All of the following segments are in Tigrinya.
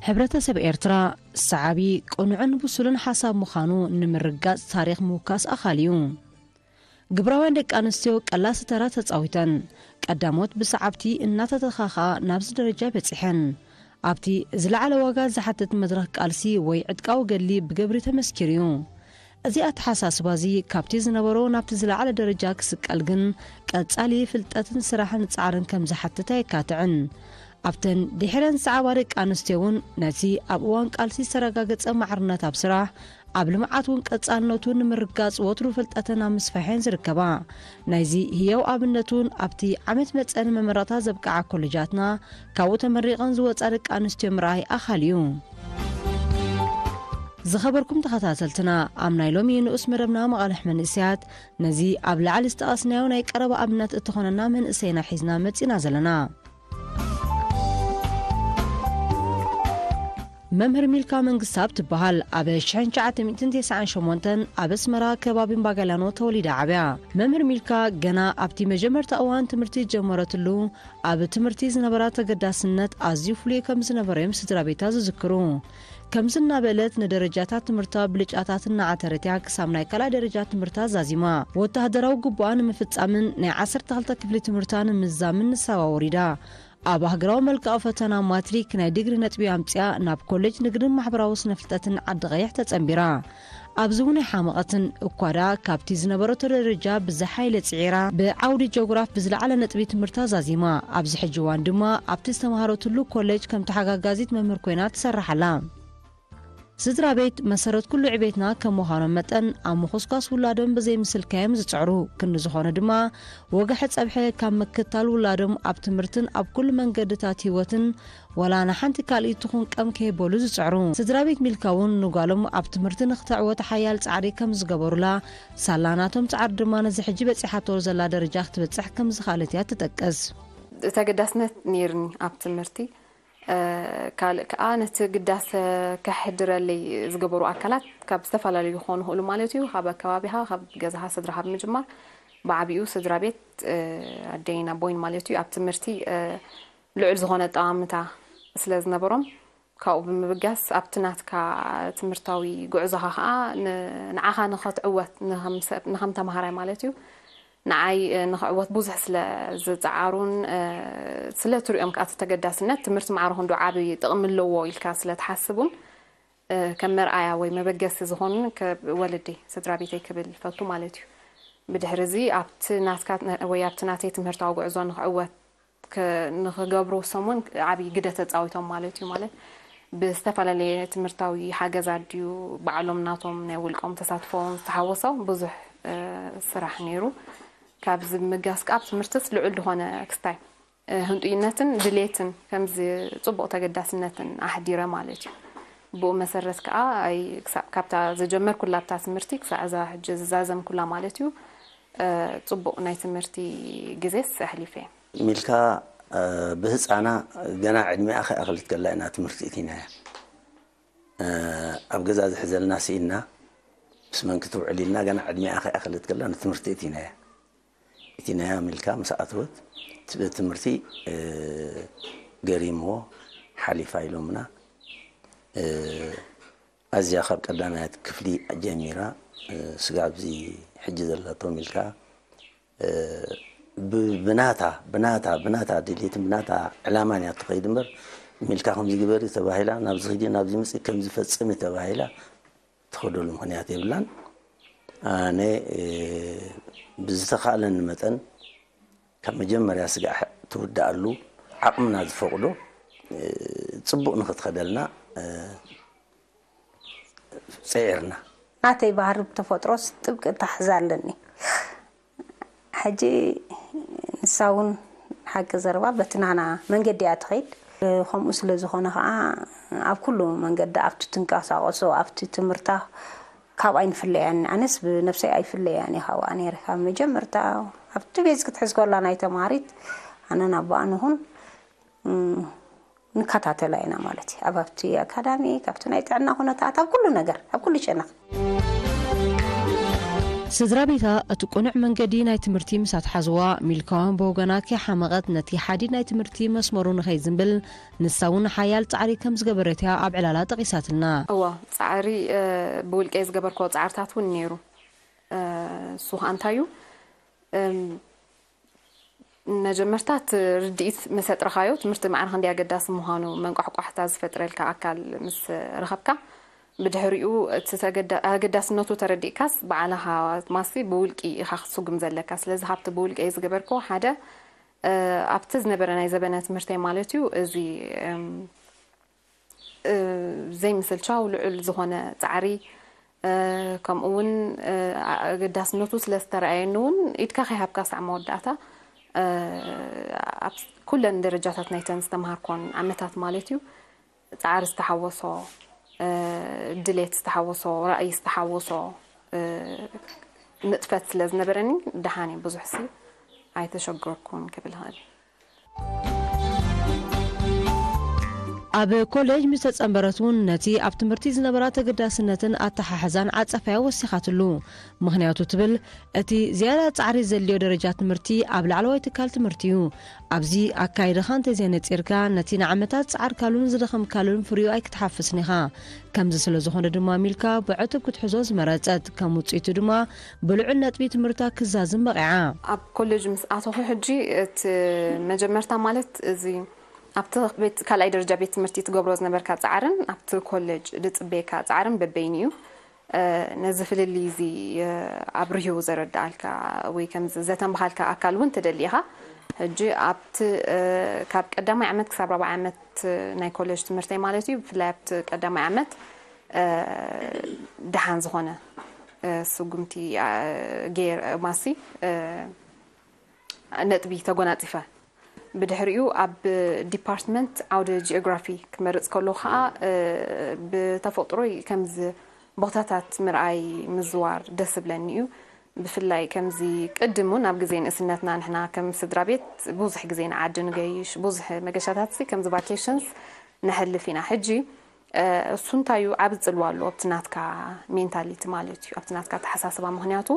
ሕብረተሰብ ኤርትራ ሰዓቢ ቅኑዕን ብሱልን ሓሳብ ምዃኑ ንምርጋጽ ታሪኽ ምውካስ ኣኻሊ እዩ። ግብራውያን ደቂ ኣንስትዮ ቀላሲ ተራ ተጻዊተን፣ ቀዳሞት ብሰዓብቲ እናተተኻኽኣ ናብዚ ደረጃ በጺሐን። ኣብቲ ዝለዓለ ዋጋ ዝሓትት መድረኽ ቃልሲ ወይ ዕጥቃዊ ገድሊ ብግብሪ ተመስኪሩ እዩ። እዚ ኣተሓሳስባ እዚ ካብቲ ዝነበሮ ናብቲ ዝለዓለ ደረጃ ክስቀል ግን ቀጻሊ ፍልጠትን ስራሕን ጻዕርን ከም ዝሓትት ኣየካትዕን። ኣብተን ድሒረን ዝሰዓባ ደቂ ኣንስትዮ እውን ነቲ ኣብ እዋን ቃልሲ ዝተረጋገጸ ማዕርነት ኣብ ስራሕ ኣብ ልምዓት እውን ቀጻልነቱ ንምርጋጽ ወትሩ ፍልጠተን ኣብ ምስፋሕ እየን ዝርከባ። ናይዚ ህያው ኣብነት እውን ኣብቲ ዓመት መጸ ንመመረቕታ ዘብቅዓ ኮሌጃትና ካብኡ ተመሪቐን ዝወጻ ደቂ ኣንስትዮ ምርኣይ ኣኻሊ እዩ። ዝኸበርኩም ተኸታተልትና፣ ኣብ ናይ ሎሚ ንኡስ መደብና መቓልሕ መንእሰያት ነዚ ኣብ ላዕሊ ዝጠቐስናዮ ናይ ቀረባ ኣብነት እትኾነና መንእሰይና ሒዝና መጺና ዘለና። መምህር ሚልካ መንግስታብ ትበሃል። ኣብ ሽሕን ትሽዓተ ሚእትን ተስዓን ሸሞንተን ኣብ ኣስመራ ከባቢ እምባጋላኖ ተወሊዳ ዓብያ። መምህር ሚልካ ገና ኣብቲ መጀመርታ እዋን ትምህርቲ ዝጀመረትሉ ኣብ ትምህርቲ ዝነበራ ተገዳስነት ኣዝዩ ፍሉይ ከም ዝነበረ እዮም ስድራ ቤታ ዝዝክሩ። ከምዚ እናበለት ንደረጃታት ትምህርታ ብልጫታት እናዓተረት እያ ክሳብ ናይ ካልኣይ ደረጃ ትምህርታ ዛዚማ። ወተሃደራዊ ግቡኣ ንምፍጻምን ናይ ዓሰርተ ክልተ ክፍሊ ትምህርታ ንምዝዛምን ንሳዋ ወሪዳ። ኣብ ኣህግራዊ መልክዓ ፈተና ማትሪክ ናይ ዲግሪ ነጥቢ ኣምጺኣ ናብ ኮሌጅ ንግድን ማሕበራዊ ስነ ፍልጠትን ዓዲ ቀይሕ ተጸንቢራ። ኣብዚ እውን ኣይሓመቐትን እኳ ደኣ ካብቲ ዝነበረቶ ደረጃ ብዝሓይለ ጽዒራ ብዓውዲ ጆግራፍ ብዝለዓለ ነጥቢ ትምህርታ ዛዚማ። ኣብዚ ሕጂ እዋን ድማ ኣብቲ ዝተምሃረትሉ ኮሌጅ ከም ተሓጋጋዚት መምህር ኮይና ትሰርሕ ኣላ። ስድራ ቤት መሰረት ኩሉ ዕቤትና ከም ምዃኖም መጠን ኣብ ምኹስኳስ ውላዶም ብዘይ ምስልካዮም ዝጽዕሩ ክንዲ ዝኾነ ድማ ወግሐ ጸብሐ ካብ ምክታል ውላዶም ኣብ ትምህርትን ኣብ ኩሉ መንገድታት ህይወትን ወላ ንሓንቲ ካልኢት ትኹን ቀም ከይበሉ ዝጽዕሩ። ስድራ ቤት ሚልካ እውን ንጓሎም ኣብ ትምህርቲ ንክተዕወት ሓያል ጻዕሪ ከም ዝገበሩላ ሳላ ናቶም ጻዕሪ ድማ ነዚ ሕጂ በጺሓቶ ዘላ ደረጃ ክትበጽሕ ከም ዝኻለት እያ ትጠቅስ። ተገዳስነት ነይርኒ ኣብ ትምህርቲ። ካልእ ከኣ ነቲ ግዳሰ ከሕድረለይ ዝገበሩ ኣካላት ካብ ዝተፈላለዩ ክኾኑ ይኽእሉ ማለት እዩ። ካብ ኣከባቢኻ፣ ካብ ገዛኻ፣ ስድራኻ ብምጅማር ብዓቢኡ ስድራ ቤት ኣደይን ኣቦይን ማለት እዩ ኣብ ትምህርቲ ልዑል ዝኾነ ኣጠማምታ ስለ ዝነበሮም ካብኡ ብምብጋስ ኣብቲ ናትካ ትምህርታዊ ጉዕዞኻ ኸኣ ንዓኻ ንኸትዕወት ንኸም ተምሃራይ ማለት እዩ ንዓይ ንኽዕወት ብዙሕ ስለ ዝጸዓሩን ስለ ትሪኦም ከኣ ተገዳስነት ትምህርቲ ማዕረ ክንዱ ዓቢ ጥቕሚ ኣለዎ ኢልካ ስለ ትሓስቡን ከም መርኣያ ወይ መበገሲ ዝኾኑን ወለደይ ስድራ ቤተይ ክብል ይፈቱ ማለት እዩ። ብድሕሪ እዚ ኣብቲ ናትካ ወይ ኣብቲ ናተይ ትምህርታዊ ጉዕዞ ንኽዕወት ንኽገብሩ ሰሙን ዓብዪ ግደ ተፃዊቶም ማለት እዩ። ማለት ብዝተፈላለየ ትምህርታዊ ሓገዛት ድዩ ባዕሎም ናቶም ናይ ውልቆም ተሳትፎ ዝተሓወሶ ብዙሕ ስራሕ ነይሩ። ካብዚ ብምጋስ ከዓ ኣብ ትምህርትስ ልዑል ዝኾነ ክስታይ ህንጡይነትን ድሌትን ከምዚ ፅቡቕ ተገዳስነትን ኣሕዲረ ማለት እዩ። ብኡ መሰረት ከዓ ካብታ ዘጀመርኩላ ኣብታ ትምህርቲ ክሳዕ እዛ ሕጂ ዝዛዘምኩላ ማለት እዩ ፅቡቕ ናይ ትምህርቲ ግዜስ ኣሕሊፈ። ሚልካ ብህፃና ገና ዕድሚኣ ከይኣኸለት ከላ ኢና ትምህርቲ እቲናያ። ኣብ ገዛ ዝሕዘልና ስኢና ምስ መን ክትውዕል ኢልና ገና ዕድሚኣ ከይኣኸለት ከላ ንትምህርቲ እቲናያ። እቲናያ ሚልካ ምስ ኣተወት ትምህርቲ ገሪምዎ ሓሊፋ ኢሎምና። ኣዝያ ካብ ቀዳማያት ክፍሊ ጀሚራ ስጋብ እዚ ሕጂ ዘላቶ ሚልካ ብናታ ብናታ ብናታ ድሌትን ብናታ ዕላማን እያ ትኸይድ እምበር ሚልካ ከምዚ ግበሪ ተባሂላ ናብዚ ሂዲ ናብዚ ምፅእ ከምዚ ፈፅሚ ተባሂላ ትኸደሉ ምኽንያት የብላን። ኣነ ብዝተኻእለኒ መጠን ካብ መጀመርያ ስጋዕ ትውድኣሉ ዓቕምና ዝፈቕዶ ፅቡቕ ንኽትኸደልና ፀዒርና። ናተይ ባህሪ ብተፈጥሮስ ጥብቂ ኣተሓሕዛ ኣለኒ። ሕጂ ንሳ እውን ሓቂ ዘረባ በቲ ናና መንገዲ እያ ትኸይድ። ከምኡ ስለ ዝኾነ ከዓ ኣብ ኩሉ መንገዲ ኣብቲ ትንቀሳቐሶ ኣብቲ ትምህርታ ካብ ኣይንፍለያን ኣነስ ብነብሰይ ኣይፍለያን እየ ካብኣ ነይረ ካብ መጀመርታ ኣብቲ ቤዝ ክትሕዝ ከላ ናይ ተማሃሪት ኣነን ኣቦኣ ንኹን ንከታተላ ኢና ማለት እዩ ኣብ ኣብቲ ኣካዳሚ ካብቲ ናይ ጥዕና ኩነታት ኣብ ኩሉ ነገር ኣብ ኩሉ ሸነኽ። ስድራ ቤታ እቲ ቅኑዕ መንገዲ ናይ ትምህርቲ ምስ ኣትሓዝዋ፣ ሚልካ እውን ብወገና ከይሓመቐት ነቲ ሓዲድ ናይ ትምህርቲ መስመሩ ንኸይዝንብል ንሳ እውን ሓያል ጻዕሪ ከም ዝገበረት እያ ኣብ ዕላላ ጠቒሳትና። እዋ፣ ጻዕሪ፣ እ፣ ብውልቀይ ዝገበርክዎ ጻዕርታት እውን ነይሩ። እ፣ እሱ ኸኣ እንታይ እዩ? እም፣ መጀመርታ እቲ ርድኢት ምስ ኣጥረኻዮ፣ ትምህርቲ ማዕረ ክንደይ ኣገዳሲ ምዃኑ መንቋሕቋሕታ ዝፈጥረልካ ኣካል ምስ ረኸብካ፣ ብድሕሪኡ እቲ ተገዳ-፣ ኣገዳስነቱ ተረዲእካስ፣ ባዕልኻ ማሲ ብውልቂ ኢኻ ክትስጉም ዘለካ። ስለዚ፣ ካብቲ ብውልቂ እየ ዝገበርክዎ ሓደ፣ እ፣ ኣብቲ ዝነበረ ናይ ዘበነ ትምህርተይ ማለት እዩ፣ እዚ፣ እም፣ እ፣ ዘይምስልቻው ልዑል ዝኾነ ጻዕሪ፣ እ፣ ከምኡ እውን፣ እ፣ ኣገዳስነቱ ስለ ዝተረኣየኒ እውን፣ ኢድካ ከይሃብካ ሳዕ መወዳእታ፣ እ፣ ኣብ ኩለን ደረጃታት ናይተን ዝተምሃርኮን ዓመታት ማለት እዩ፣ ጻዕሪ ዝተሓወሶ፣ እ፣ ድሌት ዝተሓወሶ፣ ራእይ ዝተሓወሶ፣ እ፣ ንጥፈት ስለ ዝነበረኒ፣ ደሓን እየ፣ ብዙሕ ሲ ኣይተሸገርኩን ክብል እኽእል። ኣብ ኮሌጅ ምስ ተጸንበረት እውን፣ ነቲ ኣብ ትምህርቲ ዝነበራ ተገዳስነትን ኣተሓሕዛን ዓጸፋያ ወሲኻትሉ። ምኽንያቱ ትብል፣ እቲ ዝያዳ ጻዕሪ ዘድልዮ ደረጃ ትምህርቲ ኣብ ላዕለዋይ ትካል ትምህርቲ እዩ። ኣብዚ ኣካይዳኻ እንተዘይነጺርካ፣ ነቲ ንዓመታት ጻዕርካሉን ዝደኸምካሉን ፍሪኡ ኣይክትሓፍስን ኢኻ። ከምዚ ስለ ዝኾነ ድማ፣ ሚልካ ብዕቱብ ክትሕዞ ዝመረጸት፣ ከም ውጽኢቱ ድማ ብልዑል ነጥቢ ትምህርታ ክዛዝም በቒዓ። ኣብ ኮሌጅ ምስ ኣተኹ ሕጂ፣ እቲ መጀመርታ ማለት፣ እዚ ኣብቲ ቤት፣ ካልኣይ ደረጃ ቤት ትምህርቲ ትገብሮ ዝነበርካ ጻዕርን ኣብቲ ኮሌጅ ዝጽበየካ ጻዕርን በበይኑ እዩ። እ፣ ነዚ ፍልልይ እዚ፣ እ፣ ኣብሪሁ ዘረድኣልካ ወይ ከምዚ ዘተንብሃልካ ኣካል እውን ትደሊ ኢኻ። ሕጂ ኣብቲ፣ እ፣ ካብ ቀዳማይ ዓመት ክሳብ ራብዓይ ዓመት ናይ ኮሌጅ ትምህርተይ ማለት እዩ፣ ብፍላይ ኣብቲ ቀዳማይ ዓመት፣ እ፣ ደሓን ዝኾነ፣ እ፣ ስጉምቲ፣ እ፣ ጌር-፣ ማሲ፣ እ፣ ነጥቢ ተጎናጺፈ። ብድሕሪኡ ኣብ ዲፓርትመንት ዓውደ ጂኦግራፊ ክመርጽ ከሎ ኸኣ፣ እ፣ ብተፈጥሮይ ከምዚ ቦታታት ምርኣይ ምዝዋር ደስ ዝብለኒ እዩ። ብፍላይ ከምዚ ቅድም እውን ኣብ ግዜ ንእስነትና ንሕና ከም ስድራ ቤት ብዙሕ ግዜ ንዓዲ ንገይሽ፣ ብዙሕ መገሻታት ሲ ከምዚ ቫኬሽንስ ነሕልፍ ኢና። ሕጂ እ፣ እሱ እንታይ እዩ? ዓቢ ጽልዋ ኣለዎ ኣብቲ ናትካ ሜንታሊቲ ማለት እዩ፣ ኣብቲ ናትካ ኣተሓሳስባ። ምኽንያቱ፣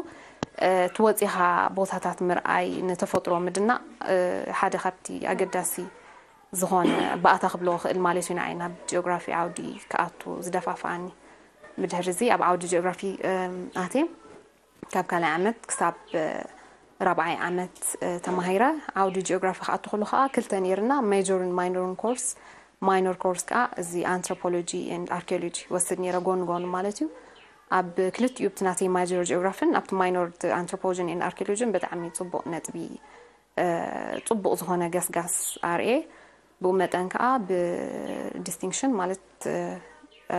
እ፣ እቲ ወጺኻ ቦታታት ምርኣይ፣ ንተፈጥሮ ምድናቕ፣ እ፣ ሓደ ካብቲ ኣገዳሲ ዝኾነ ባእታ ክብሎ ክእል ማለት እዩ። ንዓይ ናብ ጂኦግራፊ ዓውዲ ክኣቱ ዝደፋፍኣኒ። ብድሕሪ እዚ ኣብ ዓውዲ ጂኦግራፊ፣ እም፣ ኣትየ። ካብ ካልኣይ ዓመት ክሳብ፣ እ፣ ራብዓይ ዓመት፣ እ፣ ተማሂረ። ዓውዲ ጂኦግራፊ ክኣቱ ከሎ ከኣ ክልተ ነይርና፣ ሜጆርን ማይኖርን ኮርስ። ማይኖር ኮርስ ከኣ እዚ ኣንትሮፖሎጂ ኤንድ ኣርኪኦሎጂ ወስድ ነይረ፣ ጎኒ ጎኒ ማለት እዩ። ኣብ ክልቲኡ፣ ኣብቲ ናተይ ማጆር ጂኦግራፍን ኣብቲ ማይኖር ኣንትሮፖሎጂን ኤንድ ኣርኪኦሎጂን ብጣዕሚ ጽቡቕ ነጥቢ፣ እ፣ ጽቡቕ ዝኾነ ገስጋስ ኣርኤ። ብኡ መጠን ከኣ ብዲስቲንክሽን ማለት፣ እ፣ እ፣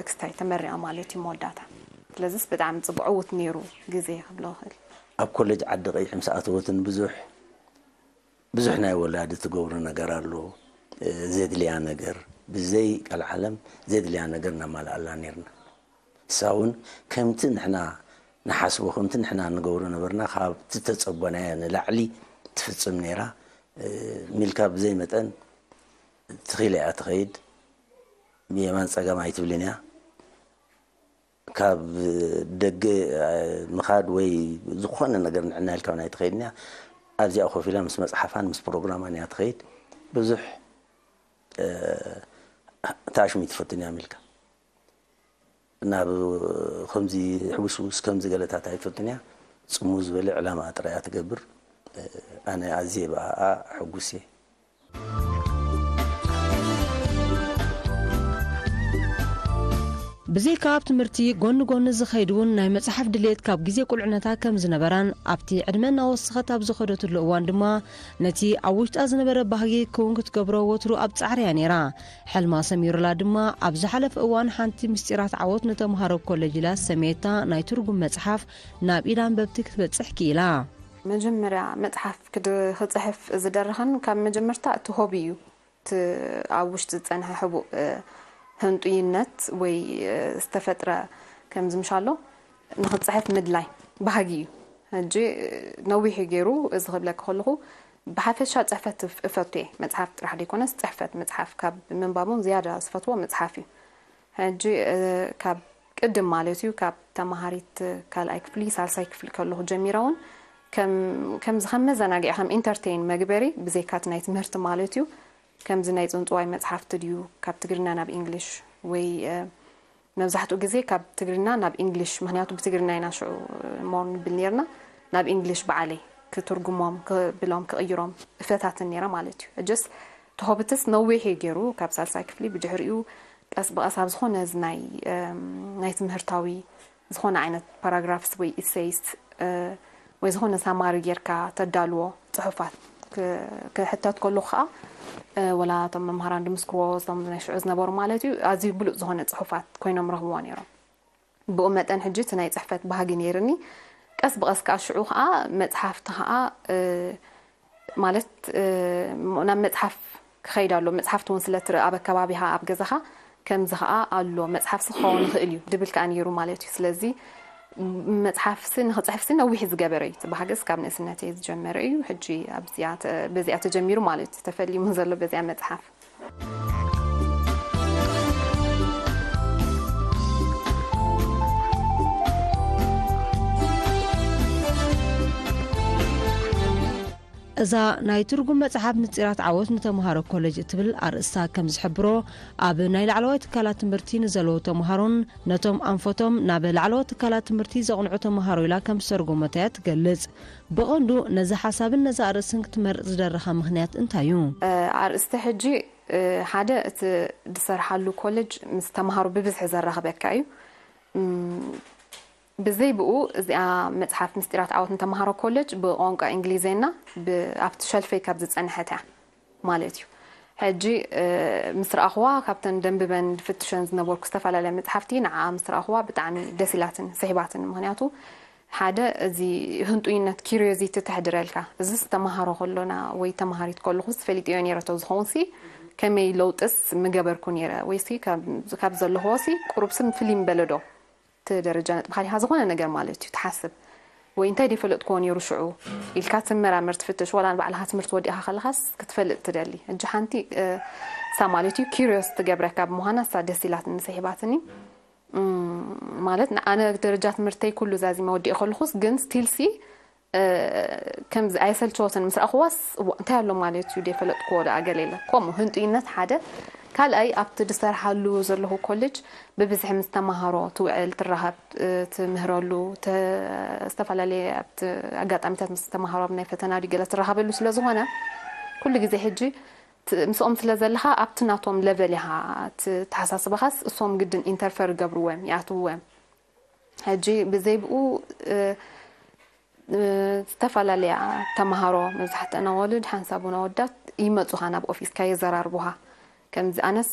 ክስታይ ተመሪቐ ማለት እዩ መወዳእታ። ስለዚስ ብጣዕሚ ጽቡቕ ዕዉት ነይሩ ግዜ ክብሎ እኽእል። ኣብ ኮሌጅ ዓዲ ቀይሕ ምስ ኣተወትን ብዙሕ፣ ብዙሕ ናይ ወላዲ ትገብሮ ነገር ኣሎ። እ፣ ዘድልያ ነገር፣ ብዘይ ቀልዓለም ዘድልያ ነገር ነማልኣላ ነይርና። ንሳ እውን ከምቲ ንሕና ንሓስቦ፣ ከምቲ ንሕና ንገብሮ ነበርና፣ ካብ እተጸበናዮ ንላዕሊ ትፍጽም ነይራ። እ፣ ሚልካ ብዘይ መጠን ትኺል እያ ትኸይድ፣ ብየማን ጸጋም ኣይትብልን እያ። ካብ ደገ፣ እ፣ ምኻድ ወይ ዝኾነ ነገር ንዕና ኢልካ እውን ኣይትኸይድን እያ። ኣብዚኣ ኮፍ ኢላ ምስ መጽሓፋን ምስ ፕሮግራማን እያ ትኸይድ። ብዙሕ፣ እ፣ ታሽሚ ትፈትን እያ ሚልካ። ናብ ከምዚ ሕውስውስ ከምዚ ገለታት ኣይትፈትን እያ። ጽምው ዝበለ ዕላማ ጥራይ እያ ትገብር። ኣነ ኣዝየ ብኣኣ ሕጉስ እየ። ብዘይካ ኣብ ትምህርቲ ጎኒ ጎኒ ዝኸይድ እውን ናይ መጽሓፍ ድሌት ካብ ግዜ ቁልዕነታ ከም ዝነበራን ኣብቲ ዕድመ እናወሰኸት ኣብ ዝኸደትሉ እዋን ድማ ነቲ ኣብ ውሽጣ ዝነበረ ባህጊ ክውን ክትገብሮ ወትሩ ኣብ ጻዕሪ እያ ነይራ። ሕልማ ሰሚሩላ ድማ ኣብ ዝሓለፈ እዋን ሓንቲ ምስጢራት ዓወት ንተምሃሮ ኮሌጅ ኢላ ዝሰመየታ ናይ ትርጉም መጽሓፍ ናብ ኢድ ኣንበብቲ ክትበጽሕ ክኢላ። መጀመርያ መጽሓፍ ክድ-፣ ክጽሕፍ ዝደረኸን ካብ መጀመርታ እቲ ሆቢ እዩ። እቲ ኣብ ውሽጢ ዝጸንሐ ሕቡእ፣ እ፣ ህንጡይነት ወይ፣ እ፣ ዝተፈጥረ ከምዚ ምሻሎ ንኽጽሕፍ ምድላይ ባህጊ እዩ። ሕጂ፣ እ፣ ነዊሕ እዩ ገይሩ እዚ ክብለኪ ከለኹ፣ ብሓፈሻ ጽሕፈት እፍ-፣ እፈቱ እየ። መጽሓፍ ጥራሕ ዘይኮነስ ጽሕፈት፣ መጽሓፍ ካብ ምንባብ እውን ዝያዳ ዝፈትዎ መጽሓፍ እዩ። ሕጂ፣ እ፣ ካብ ቅድም ማለት እዩ ካብ ተማሃሪት ካልኣይ ክፍሊ ሳልሳይ ክፍሊ ከለኹ ጀሚረ እውን ከም ከምዚ ከም መዘናግዒ ከም ኢንተርቴን መግበሪ ብዘይካት ናይ ትምህርቲ ማለት እዩ። ከምዚ ናይ ጽንጽዋይ መጽሓፍቲ ድዩ ካብ ትግርኛ ናብ ኢንግሊሽ ወይ መብዛሕትኡ ግዜ ካብ ትግርና ናብ ኢንግሊሽ፣ ምኽንያቱ ብትግርና ኢና ሽዑ ሞር ንብል ነርና። ናብ ኢንግሊሽ ባዕለይ ክትርጉሞም ክብሎም ክቕይሮም እፈታትን ነረ ማለት እዩ። እጅስ ተኸብትስ ነዊሕ እዩ ገይሩ ካብ ሳልሳይ ክፍሊ። ብድሕሪኡ ቀስ ብቐስ ኣብ ዝኾነ እዚ ናይ ናይ ትምህርታዊ ዝኾነ ዓይነት ፓራግራፍስ ወይ ኢሴይስ ወይ ዝኾነ ሳማሪ ጌርካ ተዳልዎ ጽሑፋት ክሕተት ከሎ ከዓ ወላ እቶም መምሃራን ድምስክርዎ እቶም ናይ ሽዑ ዝነበሩ ማለት እዩ ኣዝዩ ብሉፅ ዝኾነ ጽሑፋት ኮይኖም ረኽብዎ ነይሮም። ብኡ መጠን ሕጂ እቲ ናይ ጽሕፈት ባህጊ ነይርኒ። ቀስ ብቐስ ከዓ ሽዑ ከዓ መጽሓፍቲ ከዓ ማለት ናብ መጽሓፍ ክኸይድ ኣሎ። መጽሓፍቲ እውን ስለ ትርኢ ኣብ ኣከባቢኻ ኣብ ገዛኻ ከምዚ ከዓ ኣሎ መጽሓፍ ክኸውን ይኽእል እዩ ድብል ከዓ ነይሩ ማለት እዩ። ስለዚ መጽሓፍሲ ንኽጽሕፍሲ ነዊሕ ዝገበረ እዩ። እቲ ባህግስ ካብ ንእስነተይ ዝጀመረ እዩ። ሕጂ ኣብዚኣ በዚኣ ተጀሚሩ ማለት እዩ። ተፈሊሙ ዘሎ በዚኣ መጽሓፍ። እዛ ናይ ትርጉም መጽሓፍ ምስጢራት ዓወት ንተምሃሮ ኮሌጅ እትብል ኣርእስታ ከም ዝሕብሮ፣ ኣብ ናይ ላዕለዋይ ትካላት ትምህርቲ ንዘለዉ ተምሃሮን ነቶም ኣንፈቶም ናብ ላዕለዋይ ትካላት ትምህርቲ ዘቕንዑ ተምሃሮ ኢላ ከም ዝተርጎመታ እያ ትገልጽ። ብቐንዱ ነዚ ሓሳብን ነዛ ኣርእስትን ክትመርጽ ዝደረኻ ምኽንያት እንታይ እዩ? ኣርእስቲ ሕጂ ሓደ እቲ ዝሰርሓሉ ኮሌጅ ምስ ተምሃሮ ብብዝሒ ዘራኽበካ እዩ። ብዘይ ብኡ እዚኣ መጽሓፍ ምስጢራት ዓወት ንተምሃሮ ኮሌጅ ብቋንቋ እንግሊዝኛ ኣብቲ ሸልፈይ ካብ ዝጸንሐት እያ ማለት እዩ። ሕጂ ምስ ረኣኽዋ ካብተን ደንብበን ድፍትሸን ዝነበርኩ ዝተፈላለያ መጽሓፍቲ ንዓ ምስ ረኣኽዋ ብጣዕሚ ደስ ኢላትን ስሒባትን። ምኽንያቱ ሓደ እዚ ህንጡይነት ኪሪዮዚቲ ተሕድረልካ። እዚስ ተምሃሮ ከሎና ወይ ተምሃሪት ከለኹስ ፈሊጠዮ ነይረ ተዝኸውን ሲ ከመይ ለውጥስ ምገበርኩ ነይረ ወይ ሲ ካብ ዘለኽዎ ሲ ቁሩብ ስም ፍልይ ምበለ ዶ እቲ ደረጃ ነጥብኻ ዲኻ ዝኾነ ነገር ማለት እዩ ትሓስብ ወይ እንታይ ደይፈለጥክዎ ነይሩ ሽዑ ኢልካ ትመራመር ትፍትሽ ወላ ንባዕልኻ ትምህርቲ ወዲእኻ ከለኻስ ክትፈልጥ ትደሊ። እጂ ሓንቲ እሳ ማለት እዩ ኪሪዮስ ትገብረካ ብምዃና እሳ ደስ ኢላትኒ ስሒባትኒ። ማለት ንኣነ ደረጃ ትምህርተይ ኩሉ ዛዚመ ወዲእ ከለኹስ ግን ስቲልሲ ከምዚ ኣየሰልቸወትን ምስ ረኣኽዋስ እዋ እንታይ ኣሎ ማለት እዩ ደይፈለጥክዎ ደኣ ገለ የለ። ከምኡ ህንጡይነት ሓደ ካልኣይ ኣብቲ ድሰርሓሉ ዘለኹ ኮሌጅ ብብዝሒ ምስ ተምሃሮ ትውዕል ትራኸብ ትምህረሉ ዝተፈላለየ ኣብቲ ኣጋጣሚታት ምስ ተምሃሮ ኣብ ናይ ፈተና ድዩ ገለ ትራኸበሉ ስለ ዝኾነ ኩሉ ግዜ ሕጂ ምስኦም ስለ ዘለኻ ኣብቲ ናቶም ለቨል ኢኻ ተሓሳስባኻስ እሶም ግድን ኢንተርፈር ይገብርዎ እዮም ይኣትውዎ እዮም። ሕጂ ብዘይ ብኡ ዝተፈላለያ ተምሃሮ መብዛሕትአን ኣዋልድ ሓንሳብ እውን ኣወዳት ይመፁኻ ናብ ኦፊስካ የዘራርቡኻ። ከምዚ ኣነስ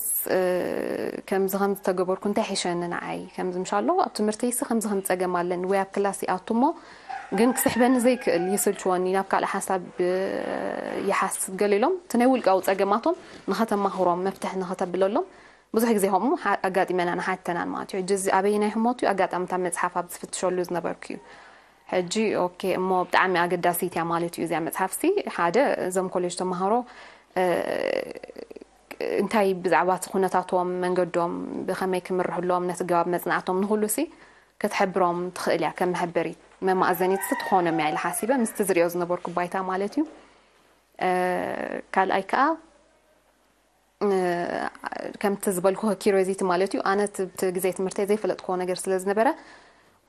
ከምዚ ከም ዝተገበርኩ እንታይ ሒሸኒ ንዓይ ከምዚ ምሽ ኣሎ ኣብ ትምህርተይሲ ከምዚ ከም ፀገም ኣለኒ ወይ ኣብ ክላስ ይኣቱ እሞ ግን ክስሕበኒ ዘይክእል ይስልችወኒ ናብ ካልእ ሓሳብ ይሓስብ ገለ ኢሎም እቲ ናይ ውልቃዊ ፀገማቶም ንኸተማኽሮም መፍትሒ ንኸተብለሎም ብዙሕ ግዜ ከምኡ ኣጋጢመና ንሓተናን ማለት እዩ። ሕጂ እዚ ኣበየናይ ህሞት እዩ ኣጋጣሚ እታ መፅሓፍ ኣብ ዝፍትሸሉ ዝነበርኩ እዩ። ሕጂ ኦኬ እሞ ብጣዕሚ ኣገዳሲት እያ ማለት እዩ እዚኣ መፅሓፍ ሲ ሓደ እዞም ኮሌጅ ተምሃሮ እንታይ ብዛዕባ እቲ ኩነታቶም መንገዶም ብኸመይ ክምርሕሎም ነቲ ገባብ መፅናዕቶም ንኹሉ ሲ ክትሕብሮም ትኽእል እያ ከም መሐበሪት መማእዘኒት ሲ ትኾኖም እያ ኢለ ሓሲበ ምስቲ ዝሪኦ ዝነበርኩ ባይታ ማለት እዩ። ካልኣይ ከዓ ከምቲ ዝበልኩ ኪሮዚቲ ማለት እዩ ኣነ እቲ ግዜ ትምህርተይ ዘይፈለጥክዎ ነገር ስለ ዝነበረ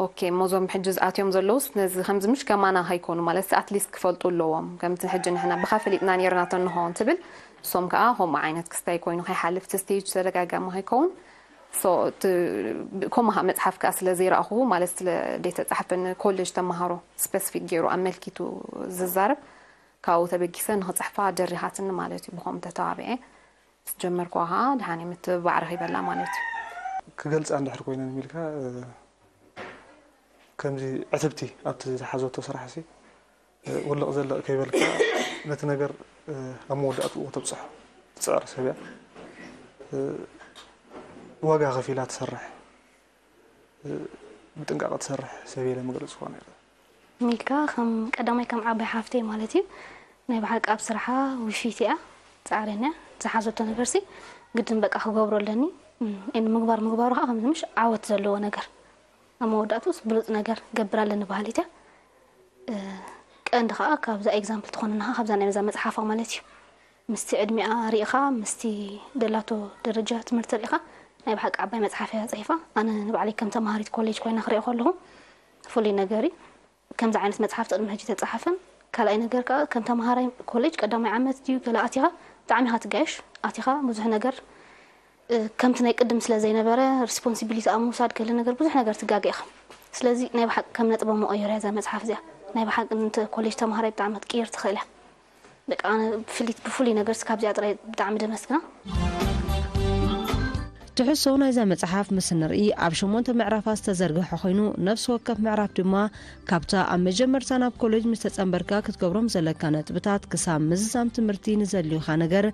ኦኬ እሞ እዞም ሕጂ ዝኣትዮም ዘለውስ ነዚ ከምዚ ምሽ ከማና ከይኮኑ ማለት ኣትሊስት ክፈልጡ ኣለዎም ከምቲ ሕጂ ንሕና ብኻ ፈሊጥና ነርና ተንኾን ትብል እሶም ከዓ ከምኡ ዓይነት ክስታይ ኮይኑ ከይሓልፍ እቲ ስቴጅ ተደጋጋሚ ከይከውን ከምኡ ከዓ መፅሓፍ ከዓ ስለ ዘይረእኹ ማለት ስለ ዘይተፃሕፈ ንኮሌጅ ተምሃሮ ስፐሲፊክ ገይሩ ኣመልኪቱ ዝዛረብ ካብኡ ተበጊሰ ንኽፅሕፋ ደሪኻትኒ ማለት እዩ ብኸምኡ ተተባቢዐ ምስ ጀመርኩዋ ከዓ ደሓን ምትብባዕ ረኺበላ ማለት እዩ። ክገልፃ እንድሕር ኮይነ ንሚልካ ከምዚ ዕትብቲ ኣብቲ ዝሓዘቶ ስራሕ ሲ ውልቕ ዘልቕ ከይበልካ ነቲ ነገር ኣብ መወዳእትኡ ከተብፅሖ ትፅዕር ሰብ እያ። ዋጋ ከፊላ ትሰርሕ ብጥንቃቐ ትሰርሕ ሰብ እየ ኢለ መግለፂ ክኾን ይኽእል። ሚልካ ከም ቀዳማይ ከም ዓባይ ሓፍተይ ማለት እዩ ናይ ብሓቂ ኣብ ስርሓ ውፊት እያ ትፃዕረን እያ ዝሓዘቶ ነገርሲ ግድን በቃ ክገብሮ ኣለኒ እም፣ እን ምግባር ምግባሩ ከዓ ከምዚ ምሽ ዓወት ዘለዎ ነገር፣ ኣብ መወዳእቱስ ብሉፅ ነገር ገብር ኣለኒ በሃሊት እያ። እ፣ ቀንዲ ከዓ ካብዛ ኤግዛምፕል ትኾንና ከዓ ካብዛ ናይ በዛ መፅሓፋ ማለት እዩ። ምስቲ ዕድሚኣ ርኢኻ፣ ምስቲ ደላቶ ደረጃ ትምህርቲ ርኢኻ፣ ናይ ብሓቂ ዓባይ መፅሓፍ እያ ፅሒፋ። ኣነ ንባዕለይ ከም ተምሃሪት ኮሌጅ ኮይና ክሪኦ ከለኹ ፍሉይ ነገር እዩ። ከምዚ ዓይነት መፅሓፍ ቅድሚ ሕጂ ተፃሓፈን፣ ካልኣይ ነገር ከዓ ከም ተምሃራይ ኮሌጅ ቀዳማይ ዓመት ድዩ ገለ ኣቲኻ፣ ብጣዕሚ ኢኻ ትጋየሽ። ኣቲኻ ብዙሕ ነገር፣ እ፣ ከምቲ ናይ ቅድም ስለ ዘይነበረ ሪስፖንሲቢሊቲ ኣብ ምውሳድ ገለ ነገር ብዙሕ ነገር ትጋገ ኢኻ። ስለዚ ናይ ብሓቂ ከም ነጥበ መቐየር እያ እዛ መፅሓፍ እዚኣ። ናይ ብሓቂ ነቲ ኮሌጅ ተምሃራይ ብጣዕሚ ክትቅይር ትኽእል እያ። በቃ ኣነ ብፍሊት ብፍሉይ ነገር እስካብ እዚኣ ጥራይ ብጣዕሚ ደመስግና። ትሕዝቶ ናይዛ መጽሓፍ ምስ ንርኢ ኣብ ሸሞንተ ምዕራፋት ዝተዘርግሐ ኮይኑ፣ ነፍሲ ወከፍ ምዕራፍ ድማ ካብታ ኣብ መጀመርታ ናብ ኮሌጅ ምስ ተጸንበርካ ክትገብሮም ዘለካ ነጥብታት ክሳብ ምዝዛም ትምህርቲ ንዘድልዩኻ ነገር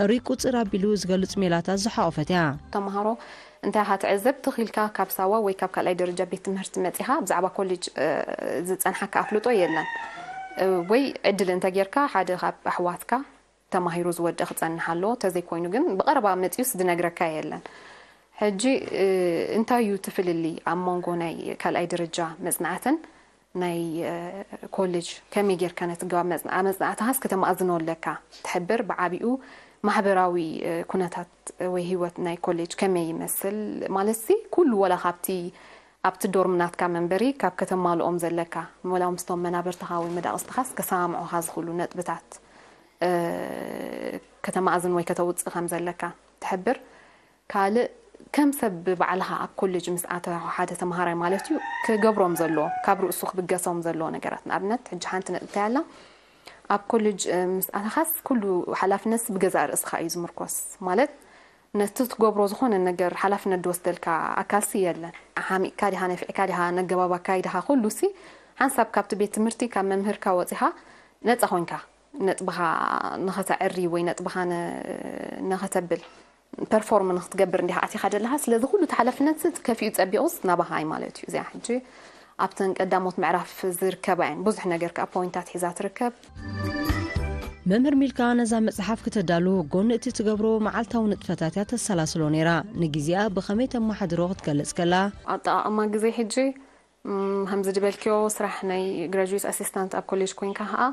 እሩይ ቁጽር ኣቢሉ ዝገልጽ ሜላታት ዝሓቖፈት እያ። ተምሃሮ እንታይ ኢኻ ትዕዘብ? ትኺልካ ካብ ሳዋ ወይ ካብ ካልኣይ ደረጃ ቤት ትምህርቲ መጺኻ ብዛዕባ ኮሌጅ ዝጸንሓካ ኣፍልጦ የለን። ወይ ዕድል እንተጌርካ ሓደ ካብ ኣሕዋትካ ተማሂሩ ዝወድእ ክጸንሕ ኣለዎ። ተዘይኮይኑ ግን ብቐረባ መጺኡስ ዝነግረካ የለን። ሕጂ እንታይ እዩ እቲ ፍልልይ ኣብ መንጎ ናይ ካልኣይ ደረጃ መጽናዕትን ናይ ኮሌጅ? ከመይ ጌርካ ነቲ ገባብ መጽናዕትኻስ ከተማእዝኖ ኣለካ? ትሕብር ብዓቢኡ ማሕበራዊ ኩነታት ወይ ህይወት ናይ ኮሌጅ ከመይ ይመስል? ማለትሲ ኩሉ ወላ ካብቲ ኣብቲ ዶርም ናትካ መንበሪ ካብ ከተማልኦም ዘለካ ወላ ምስቶም መናብርትኻ ወይ መዳቕስትኻስ ከሰማምዑኻ ዝኽእሉ ነጥብታት ከተማእዝን ወይ ከተውፅእ ከም ዘለካ ትሕብር። ካልእ ከም ሰብ ባዕልኻ ኣብ ኮሌጅ ምስ ኣተኻ ሓደ ተምሃራይ ማለት እዩ ክገብሮም ዘለዎ ካብ ርእሱ ክብገሶም ዘለዎ ነገራት ንኣብነት ሕጂ ሓንቲ ነጥብታይ ኣላ ኣብ ኮሌጅ ምስ ኣተኻስ ኩሉ ሓላፍነት ብገዛእ ርእስኻ እዩ ዝምርኮስ ማለት ነቲ ትገብሮ ዝኾነ ነገር ሓላፍነት ዝወስደልካ ኣካልሲ የለን። ሓሚቕካ ዲኻ ነፊዕካ ዲኻ ነገባብ ኣካይዳኻ ኩሉሲ ሓንሳብ ካብቲ ቤት ትምህርቲ ካብ መምህርካ ወፂኻ ነፃ ኮንካ ነጥብኻ ንኸተዕሪ ወይ ነጥብኻ ነኸተብል ፐርፎርም ንክትገብር እንዲኻ ኣቲኻ ደለኻ ስለዚ ኩሉ ተሓላፍነት ከፊኡ ፀቢቑስ ናባኻ እዩ ማለት እዩ እዚኣ ሕጂ ኣብተን ቀዳሞት ምዕራፍ ዝርከባ እየን ብዙሕ ነገር ከዓ ፖይንታት ሒዛ ትርከብ። መምህር ሚልካ ነዛ መጽሓፍ ክተዳሉ ጎኒ እቲ ትገብሮ መዓልታዊ ንጥፈታት እያ ተሰላስሎ ነይራ። ንግዜኣ ብኸመይ ተመሓድሮ ክትገልጽ ከላ። ኣጠቓቕማ ግዜ ሕጂ ከምዚ ዝበልክዮ ስራሕ ናይ ግራጁዌት ኣሲስታንት ኣብ ኮሌጅ ኮይንካ ከዓ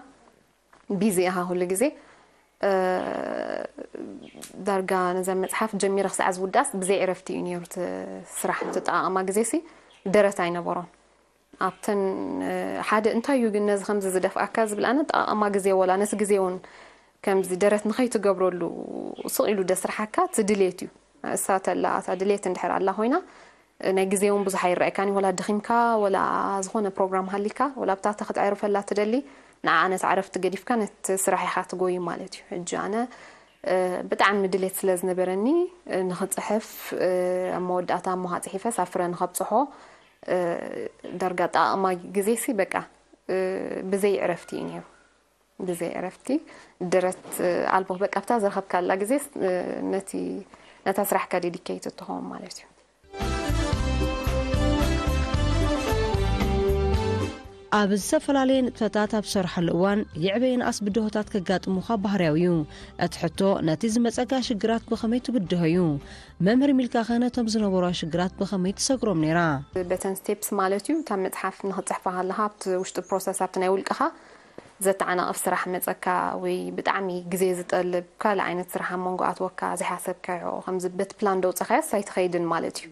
ቢዚ ኢኻ ኩሉ ግዜ። ዳርጋ ነዛ መጽሓፍ ጀሚረ ክሳዕ ዝውዳስ ብዘይ ዕረፍቲ እዩ ነይሩ እቲ ስራሕ። እቲ ኣጠቓቕማ ግዜሲ ደረት ኣይነበሮን። ኣብተን ሓደ እንታይ እዩ ግን ነዚ ከምዚ ዝደፍኣካ ዝብል ኣነ ኣጠቓቕማ ግዜ ወላ ነቲ ግዜ እውን ከምዚ ደረት ንኸይትገብረሉ ስቕ ኢሉ ደስርሓካ እቲ ድሌት እዩ። እሳ ተላ እታ ድሌት እንድሕር ኣላ ኮይና ናይ ግዜ እውን ብዙሕ ኣይረኣየካን እዩ። ወላ ደኺምካ ወላ ዝኾነ ፕሮግራም ሃሊካ ወላ ኣብታ እታ ክትዕርፈላ ትደሊ ንዓ ነቲ ዕረፍቲ ገዲፍካ ነቲ ስራሕ ኢኻ ትጎዩ ማለት እዩ። ሕጂ ኣነ ብጣዕሚ ድሌት ስለ ዝነበረኒ ንኽፅሕፍ ኣብ መወዳእታ እሞ ከዓ ፅሒፈ ሳፍረ ንኸብፅሖ ዳርጋ ኣጠቓቕማ ግዜሲ በቃ ብዘይ ዕረፍቲ እዩ ነይሩ። ብዘይ ዕረፍቲ ደረት ኣልቦ በቃ ኣብታ ዝረኸብካላ ግዜ ነቲ ነታ ስራሕካ ዴዲኬይት እትኸውን ማለት እዩ። ኣብ ዝተፈላለየ ንጥፈታት ኣብ ዝሰርሓሉ እዋን ይዕበ ይንኣስ ብድሆታት ከጋጥሙኻ ባህርያዊ እዩ። እቲ ሕቶ ነቲ ዝመጸካ ሽግራት ብኸመይ ትብድሆ እዩ? መምህር ሚልካኸ ነቶም ዝነበሯ ሽግራት ብኸመይ ትሰግሮም ነይራ? በተን ስቴፕስ ማለት እዩ እታ መጽሓፍ ንኽትጽሕፋ ከለኻ ኣብቲ ውሽጢ ፕሮሰስ ኣብቲ ናይ ውልቅኻ ዘተዓናቕፍ ስራሕ መጸካ ወይ ብጣዕሚ ግዜ ዝጠልብ ካልእ ዓይነት ስራሕ ኣብ መንጎ ኣትወካ ዘይሓሰብካዮ ከምዚ በቲ ፕላን ደውጸኻዮ ሳይትኸይድን ማለት እዩ።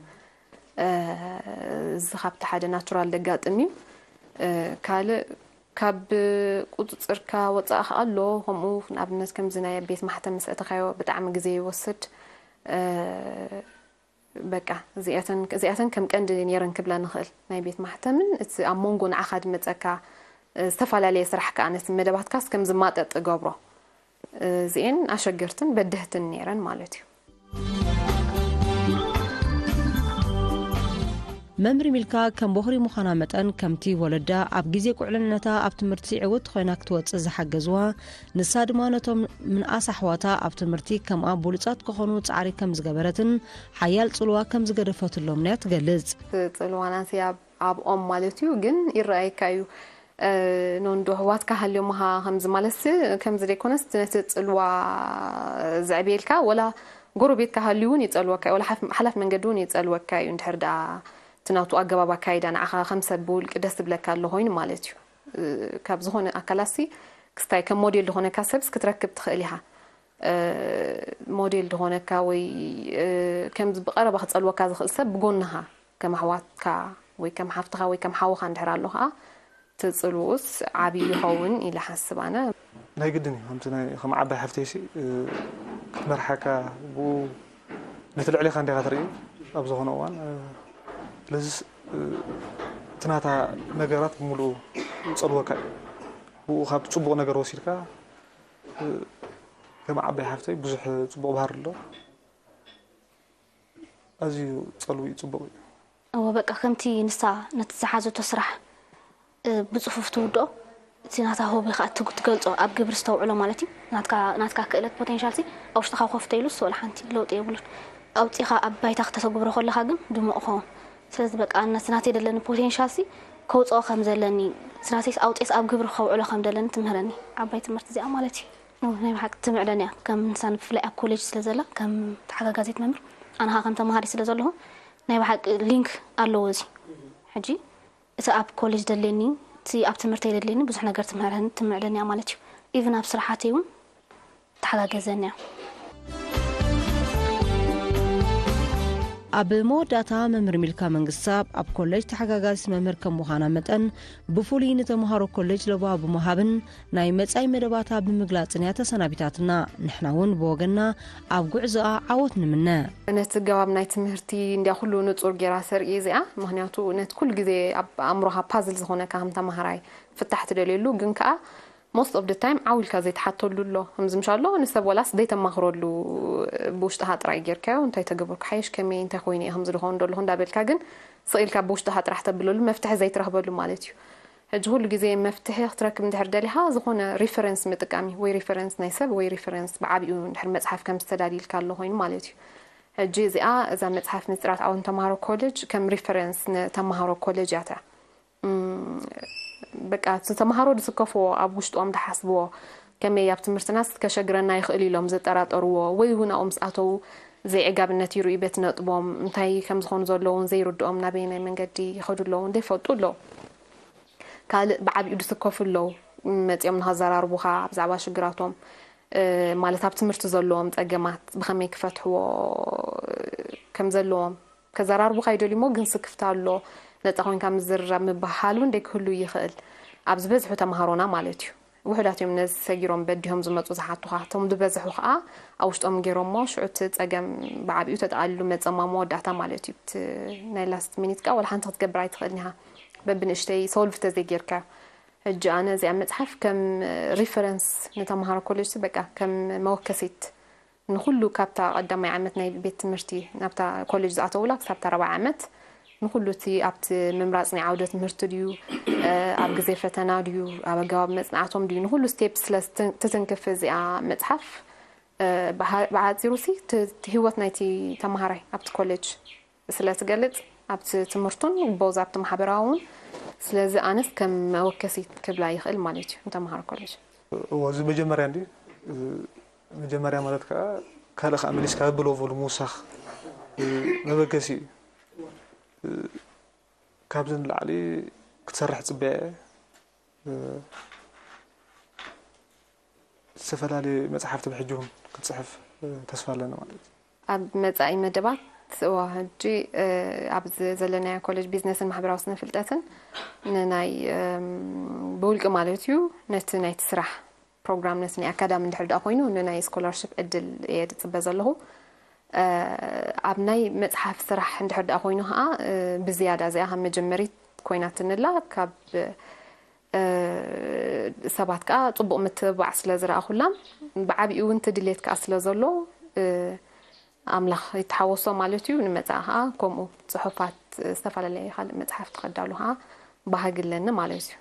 እዚ ካብቲ ሓደ ናቹራል ደጋጥም እዩ። ካልእ ካብ ቁፅፅርካ ወፃእ ከኣሎ ከምኡ ንኣብነት ከምዚ ናይ ቤት ማሕተም ምስ ኣተኻዮ ብጣዕሚ ግዜ ይወስድ። በቃ እዚኣተን ከም ቀንዲ ነይረን ክብላ ንኽእል ናይ ቤት ማሕተምን እቲ ኣብ መንጎ ንዓኻ ዝመፀካ ዝተፈላለየ ስራሕ ከዓ ነቲ መደባትካስ ከም ዝማጠጥ እገብሮ። እዚኤን ኣሸገርትን በደህትን ነይረን ማለት እዩ። መምሪ ሚልካ ከም ቦኽሪ ምዃና መጠን ከምቲ ወለዳ ኣብ ግዜ ቁዕልነታ ኣብ ትምህርቲ ዕውት ኮይና ክትወጽእ ዝሓገዝዋ ንሳ ድማ ነቶም ምንኣስ ኣሕዋታ ኣብ ትምህርቲ ከምኣ ብሉጻት ክኾኑ ጻዕሪ ከም ዝገበረትን ሓያል ጽልዋ ከም ዝገደፈትሎምን እያ ትገልጽ። ጽልዋ ናተይ ኣብኦም ማለት እዩ ግን ይረኣየካ እዩ። ኖንዶ ኣሕዋትካ ሃልዮምኻ ከምዚ ማለትሲ ከምዚ ዘይኮነስ ነቲ ጽልዋ ዘዕብየልካ ወላ ጎረቤትካ ሃልዩ እውን ይጸልወካ እዩ፣ ወላ ሓፍ- ሓላፍ መንገዲ እውን ይጸልወካ እዩ። እንድሕር ደኣ እቲ ናቱ ኣገባብ ኣካይዳ ንዓኻ ከም ሰብ ብውልቂ ደስ ዝብለካ ኣሎ ኮይኑ ማለት እዩ። እ፣ ካብ ዝኾነ ኣካላሲ ክስታይ ከም ሞዴል ዝኾነካ ሰብስ ክትረክብ ትኽእል ኢኻ። እ፣ ሞዴል ዝኾነካ ወይ፣ እ፣ ከም ብቐረባ ክጸልወካ ዝኽእል ሰብ ብጎንኻ ከም ኣሕዋትካ ወይ ከም ሓፍትኻ ወይ ከም ሓውኻ እንድሕር ኣሎ ኸኣ ትጽልውስ ዓቢ ይኸውን ኢለ ሓስብ ኣነ። ናይ ግድን እዩ። ከምቲ ናይ ከም ዓባይ ሓፍተይሲ፣ እ፣ ክትመርሓካ ብኡ ነቲ ልዕሌኻ እንዲኻ ትርኢ ኣብ ዝኾነ እዋን፣ እ፣ ስለዚስ፣ እ፣ እቲ ናታ ነገራት ብምሉኡ ይጸልወካ እዩ። ብኡ ካብ ጽቡቕ ነገር ወሲድካ፣ እ፣ ከም ዓባይ ሓፍተይ ብዙሕ ጽቡቕ ባህሪ ኣሎ። ኣዝዩ ጸልዊ እዩ፣ ጽቡቕ እዩ። እወ፣ በቃ ከምቲ ንሳ ነቲ ዝሓዘቶ ስራሕ፣ እ፣ ብጽፉፍ ትውድኦ፣ እቲ ናታ ሆቢ ከኣ ትግ-፣ ትገልጾ፣ ኣብ ግብሪ ዝተውዕሎ ማለት እዩ። ናትካ፣ ናትካ ክእለት ፖቴንሻል ሲ ኣብ ውሽጥኻ ኮፍ ተይሉስ ወላ ሓንቲ ለውጢ የብሉን። ኣውጺኻ ኣብ ባይታ ክተተግብሮ ከለኻ ግን ድሙቕ ይኸውን። ስለዚ በቃ ነቲ ናተይ ደለኒ ፖቴንሻል ሲ ከውጽኦ ከም ዘለኒ፣ እቲ ናተይስ ኣውጺኤስ ኣብ ግብሪ ከውዕሎ ከም ደለኒ ትምህረኒ ዓባይ ትምህርቲ እዚኣ ማለት እዩ። እወ፣ ናይ ብሓቂ ትምዕደኒ እያ። ከም ንሳ ብፍላይ ኣብ ኮሌጅ ስለ ዘላ፣ ከም ተሓጋጋዚት መምህር፣ ኣነ ኸኣ ከም ተማሃሪ ስለ ዘለኹ፣ ናይ ብሓቂ ሊንክ ኣለዎ እዚ። ሕጂ እቲ ኣብ ኮሌጅ ደልየኒ፣ እቲ ኣብ ትምህርተይ ደልየኒ ብዙሕ ነገር ትምህረኒ፣ ትምዕደኒ እያ ማለት እዩ። ኢቭን ኣብ ስራሓተይ እውን ተሓጋገዘኒ እያ። ኣብ መወዳእታ መምህር ሚልካ መንግስትኣብ ኣብ ኮሌጅ ተሓጋጋዚት መምህር ከም ምዃና መጠን ብፍሉይ ንተምሃሮ ኮሌጅ ለበዋ ብምሃብን ናይ መጻኢ መደባታ ብምግላጽን እያ ተሰናቢታትና። ንሕና እውን ብወገንና ኣብ ጉዕዞኣ ዓወት ንምነ። ነቲ ገባብ ናይ ትምህርቲ እንድያ ኩሉ ንጹር ጌራ ተርኢ እዚኣ፣ ምኽንያቱ ነቲ ኩሉ ግዜ ኣብ ኣእምሮኻ ፓዝል ዝኾነካ ከም ተማሃራይ ፍታሕ ትደልየሉ፣ ግን ከኣ most of the time ዓው ኢልካ ዘይትሓተሉ ኣሎ። ከምዚ ምሽ ኣሎ ንሰብ ወላስ ዘይተማኽረሉ ብውሽጥኻ ጥራይ ጌርካዮ፣ እንታይ ተገበርኩ ሓይሽ፣ ከመይ፣ እንታይ ኮይኑ እየ ከምዚ ዝኸውን ዘለኹ እንዳበልካ ግን ስቕ ኢልካ ብውሽጥኻ ጥራሕ ተብለሉ መፍትሒ ዘይትረኽበሉ ማለት እዩ። ሕጂ ኩሉ ግዜ መፍትሒ ክትረክብ እንድሕር ደሊኻ ዝኾነ ሪፈረንስ ምጥቃም እዩ። ወይ ሪፈረንስ ናይ ሰብ ወይ ሪፈረንስ ብዓቢኡ እንድሕር መጽሓፍ ከም ዝተዳልይልካ ኣሎ ኮይኑ ማለት እዩ። ሕጂ እዚኣ፣ እዛ መጽሓፍ ምስጢራት ዓወት ንተምሃሮ ኮሌጅ ከም ሪፈረንስ ንተምሃሮ ኮሌጅ እያ እቲኣ። እም፣ በቃ፣ እቲ ተምሃሮ ዝስከፍዎ፣ ኣብ ውሽጦም ዝሓስብዎ፣ ከመይ ኣብ ትምህርትናስ ከሸግረና ይኽእል ኢሎም ዝጠራጠርዎ፣ ወይ እውን ኣብኡ ምስ ኣተዉ ዘይዕጋብነት ይርእዩ፣ ቤት ነጥቦም እንታይ ከም ዝኾኑ ዘለዉ እውን ዘይርድኦም፣ ናበየናይ መንገዲ ይኸዱ ኣለዉ፣ ዘይፈልጡ ኣለዉ። ካልእ ብዓቢኡ ዝስከፉ ኣለዉ፣ መጺኦም ንኸዘራርቡኻ ብዛዕባ ሽግራቶም፣ እ፣ ማለት ኣብ ትምህርቲ ዘለዎም ጸገማት ብኸመይ ክፈትሕዎ ከም ዘለዎም። ከዘራርቡኻ ይደልዩ እሞ ግን ስክፍታ ኣሎ፣ ነጻ ኮይንካ ምዝርራብ ምብህሃል እውን ደይ ክህሉ ይኽእል። ኣብ ዝበዝሑ ተምሃሮና ማለት እዩ። ውሑዳት እዮም ነዚ ሰጊሮም በዲሆም ዝመጹ ዝሓቱኻ። እቶም ዝበዝሑ ኸኣ ኣብ ውሽጦም ገይሮሞ ሽዑ እቲ ጸገም ብዓቢኡ ተጠቓሊሉ መጸ እሞ ኣብ መወዳእታ ማለት እዩ። እቲ ናይ ላስት ሚኒት ከኣ ወላ ሓንቲ ክትገብር ኣይትኽእልን ኢኻ። በብንእሽተይ ሶልቭ ተዘይጌርካዮ። ሕጂ ኣነ እዚኣ መጽሓፍ ከም ሪፈረንስ ንተምሃሮ ኮሌጅ በቃ ከም መወከሲት ንኹሉ ካብታ ቀዳማይ ዓመት ናይ ቤት ትምህርቲ ናብታ ኮሌጅ ዝኣተውላ ክሳብታ ራብዓይ ዓመት ንኹሉ እቲ ኣብቲ ምምራጽ ናይ ዓውደ ትምህርቲ ድዩ፣ እ፣ ኣብ ግዜ ፈተና ድዩ፣ ኣብ ኣገባብ መጽናዕቶም ድዩ፣ ንኹሉ ስቴፕ ስለ ትትን-፣ ትትንክፍ እዚኣ መጽሓፍ፣ እ፣ ብሓ-፣ ብሓጺሩ ሲ ት-፣ እቲ ህይወት ናይቲ ተመሃራይ ኣብቲ ኮሌጅ ስለ ትገልጽ፣ ኣብቲ ትምህርቱን ቦዝ ኣብቲ ማሕበራዊ እውን፣ ስለዚ ኣነስ ከም መወከሲት ክብላ ይኽእል ማለት እዩ፣ ንተመሃሮ ኮሌጅ። እዎ፣ እዚ መጀመርያ እንዲ፣ እ፣ መጀመርያ ማለት ከኣ ካልእ ከኣ መሊስካ በብለቨሉ ምውሳኽ፣ እ፣ መበገሲ እዩ። እ፣ ካብዚ ንላዕሊ ክትሰርሕ ጽበያ እየ። እ፣ ዝተፈላለዩ መጽሓፍቲ ብሕጂ እውን ክትጽሕፍ፣ እ፣ ተስፋ ኣለኒ ማለት እዩ። ኣብ መጻኢ መደባት፣ እዋ፣ ሕጂ፣ እ፣ ኣብዚ ዘለናዮ ኮሌጅ ቢዝነስን ማሕበራዊ ስነ ፍልጠትን ንናይ፣ እም፣ ብውልቂ ማለት እዩ፣ ነቲ ናይቲ ስራሕ ፕሮግራም፣ ነቲ ናይ ኣካዳሚ እንድሕር ደኣ ኮይኑ ንናይ ስኮላርሽፕ ዕድል እየ ዝጽበ ዘለኹ። እ፣ ኣብ ናይ መጽሓፍ ስራሕ እንድሕር ደኣ ኮይኑ ኸኣ፣ እ፣ ብዝያዳ እዚኣ ካብ መጀመሪት ኮይናትንላ፣ ካብ፣ እ፣ ሰባት ከኣ ጽቡቕ ምትብባዕ ስለ ዝረኣኹላ፣ ብዓቢኡ እውን እቲ ድሌት ከኣ ስለ ዘሎ፣ እ፣ ኣምላኽ ይተሓወሶ ማለት እዩ። ንመጻኢ ከኣ ከምኡ ጽሑፋት፣ ዝተፈላለየ ካልእ መጽሓፍቲ ከዳሉ ከኣ ባህጊ ኣለኒ ማለት እዩ።